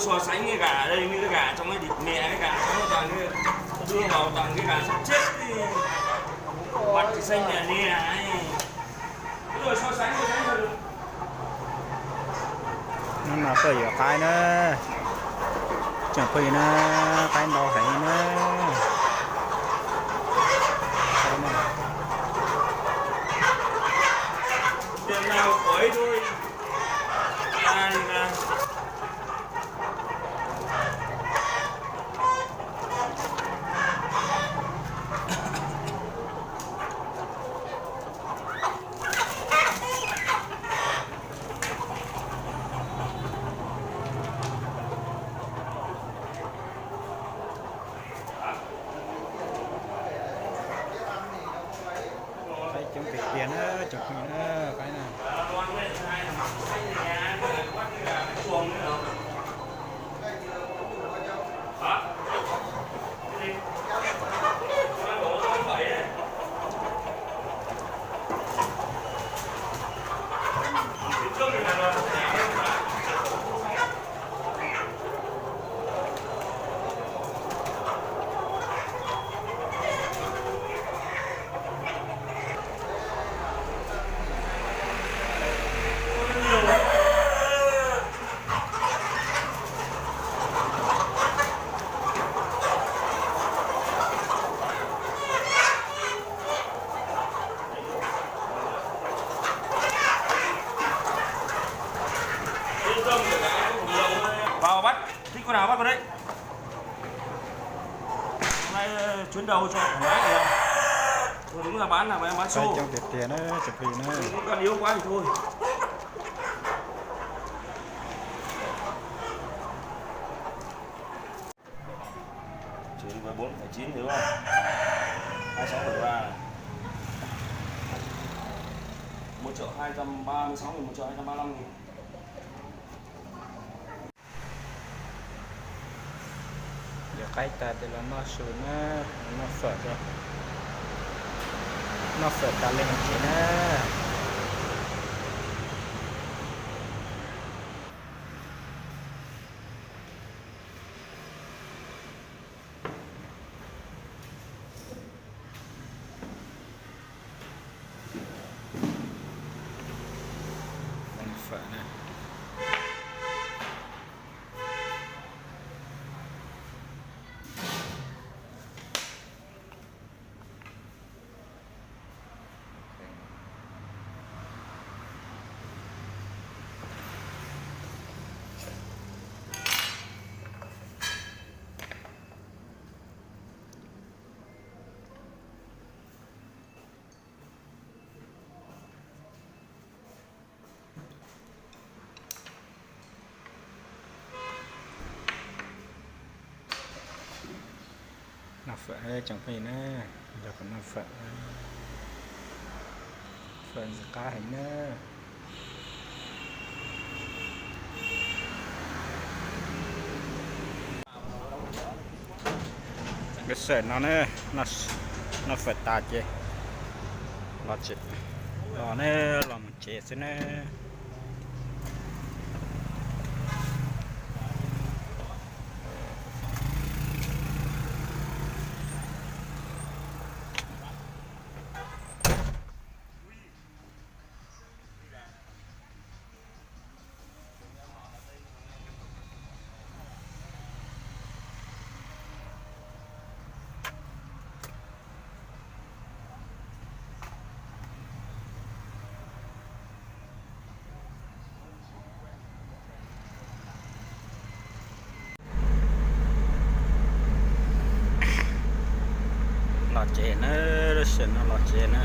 So sánh với cả đây, với cả trong cái thịt mẹ với cả trong cái toàn cái, tôi đưa vào toàn cái gà sắp chết đi. Mặt thì xanh nhà nè. Hnub no tuaj yuav qaib na, tsoom phooj ywg na, qaib ntau heev na. Tiệm nào của ấy thôi. Ra thì ra. Qaib coob tiag tiag na, cov phooj ywg na, qaib na. Vào bắt, thích con nào bắt con đấy. Hôm nay, ờ, chuyến đầu cho thoải mái kìa. Còn đúng là bán là bán, bán xô. Coob tiag tiag na, cov phooj ywg na. Con yếu quá thì thôi. Trừ đi mười bốn phẩy chín thì đúng không? Hai sáu phẩy ba. Một triệu hai trăm ba mươi sáu nghìn, một triệu hai trăm ba mươi lăm nghìn. Yuav qaib tas ces los noj su na, noj fawm, noj fawm tas li mus tsev na. Noj fawm tsoom phooj ywg na, yog kom noj fawm, fawm ntxim qab heev na. Lub sij hawm no ne, noj fawm tas ces los tsev, los ne, los mus tsev xwb ne. Los tsev na, lub sij hawm no los tsev na.